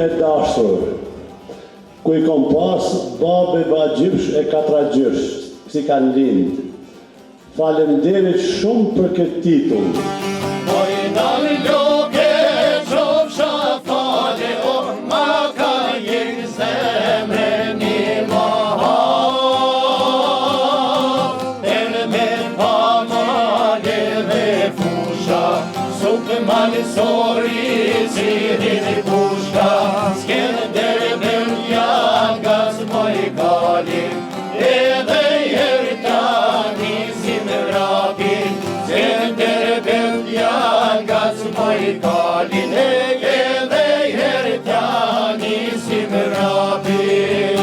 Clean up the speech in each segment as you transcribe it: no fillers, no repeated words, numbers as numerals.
e dashur, ku i kom pas babë e bagjysh e katragjysh, si kanë lind. Faleminderit shumë për këtë titull. Oj nani loke qofsha fale o ma ka jek zemre një maha Ter me pa male dhe fusha Sup malsori zirin pushka Skenderbeu janë gazmoj kali Edhe herë tani si me vrapin Skenderbeu janë gazmoj kalin Edhe herë tani si me vrapin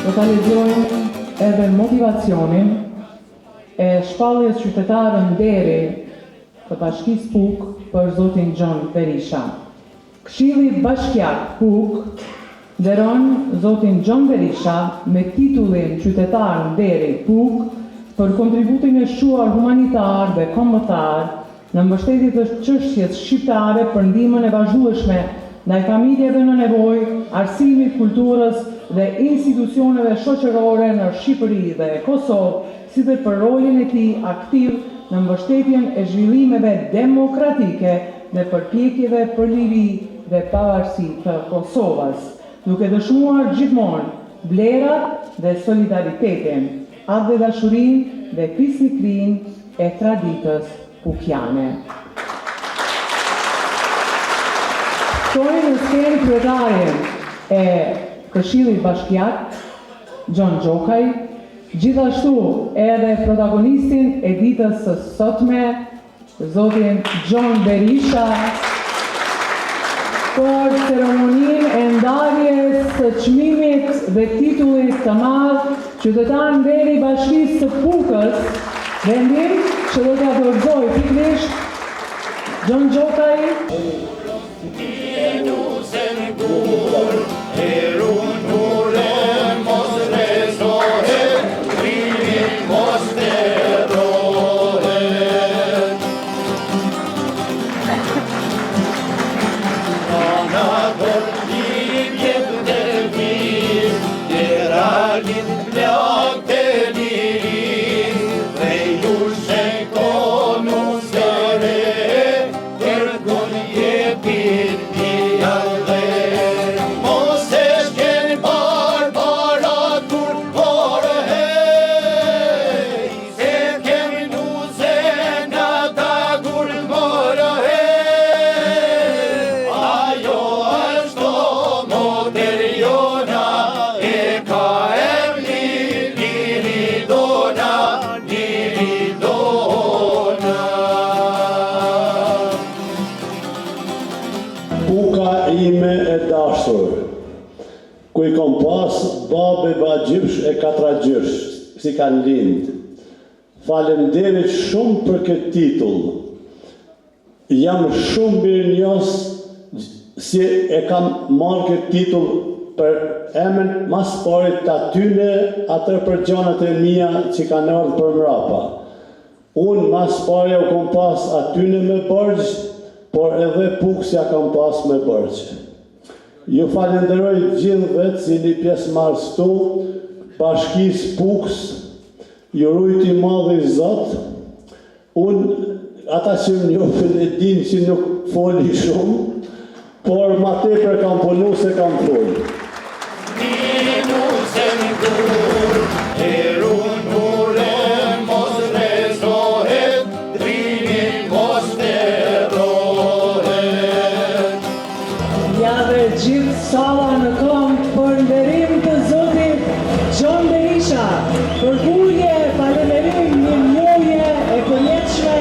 Do ta lexojmë edhe motivacionin e shpalljes qytetar nderi të Bashkisë Pukë për zotin Gjon Berisha. Këshilli Bashkiak Pukë nderon zotin Gjon Berisha me titullin Qytetar Nderi Pukë për kontributin e shquar humanitar dhe kombëtar në mbështetje të çështjes shqiptare për ndihmën e vazhdueshme ndaj familjeve në nevojë, arsimit, kulturës dhe institucioneve shoqërore në Shqipëri dhe Kosovë, si dhe për rolin e tij aktiv në mbështetjen e zhvillimeve demokratike dhe përpjekjeve për liri dhe pavarësi të Kosovës, duke dëshmuar gjithmonë vlerat dhe solidaritetin, atdhedashurinë dhe fisnikërinë e traditës pukjane. Ftoj në skenë kryetarin e Këshillit Bashkiak, Gjon Gjokaj, gjithashtu edhe protagonistin e ditës së sotme, zotin Gjon Berisha, për ceremoninë e ndarjes së çmimit dhe titullit të madh Qytetar Nderi i Bashkisë së Pukës, vendim që do t'ia dorëzojë pikërisht Gjon Gjokaj. Puka ime e dashur, ku i kom pas babë e bagjysh e katragjysh, si kanë lind. Faleminderit shumë për këtë titull. Jam shumë mirënjohës si e kam marrë këtë titull për emën ma s'pari të atyne atër për gjanat e mia që kanë ardhë për mrapa. Unë ma s'pari u kom pas atyne me borxh, por edhe Pukës ja kam pas me borxh. Ju falenderoj gjithëve si jeni pjesëmarrës këtu, Bashkisë Pukës, ju rujt i madhi Zot, Unë, ata që më njohin e dinë që nuk foli shumë, por ma tepër kam punu se kam folë. Ja dhe gjithë salla në këmbë për nderim të zotit Gjon Berisha. Përkulje, falënderim, mirënjohje e përjetshme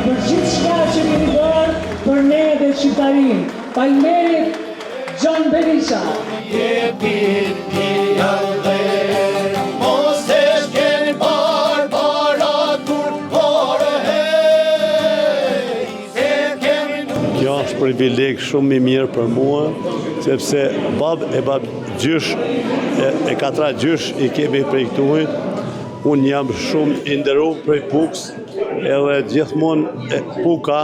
për gjithçka që keni bërë për ne dhe shqiptarinë. Faleminderit Gjon Berisha. Kjo është privilegj shumë i mirë për mua, sepse babë e babgjysh e, e katragjysh i kemi prej këtuhit. Unë jam shumë i nderuar prej Pukës, edhe gjithmonë Puka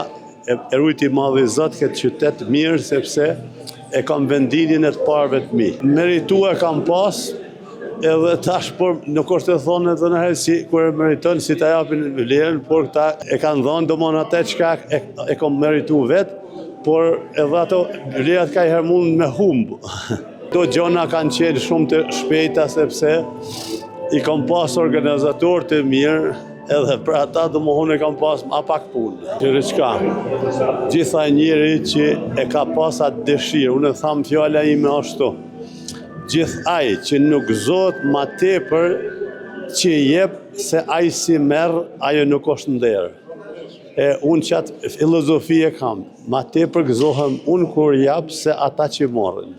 e, e rujt i madhi Zot këtë qytet mirë, sepse e kam vendlindjen e të parëve të mi. Meritu e kam pas, edhe tash por nuk është e thonë edhe në herë si kur e meriton si ta japin vlerën, por këta e kanë dhënë domon atë çka e, e kam meritu vetë, por edhe ato vlerat ka i herë mund me humb. Këto gjona kanë qenë shumë të shpejta sepse i kam pas organizator të mirë edhe për ata domethonë e kam pas ma pak punë. Qyre çka, gjithë ai njeri që e ka pas atë dëshirë, unë e tham fjala ime ashtu, gjithë ai që nuk gëzohet ma tepër që jep se ai si merr, ajo nuk është nder. E unë qatë filozofi e kam, ma tepër gëzohem unë kur jap se ata që marrin.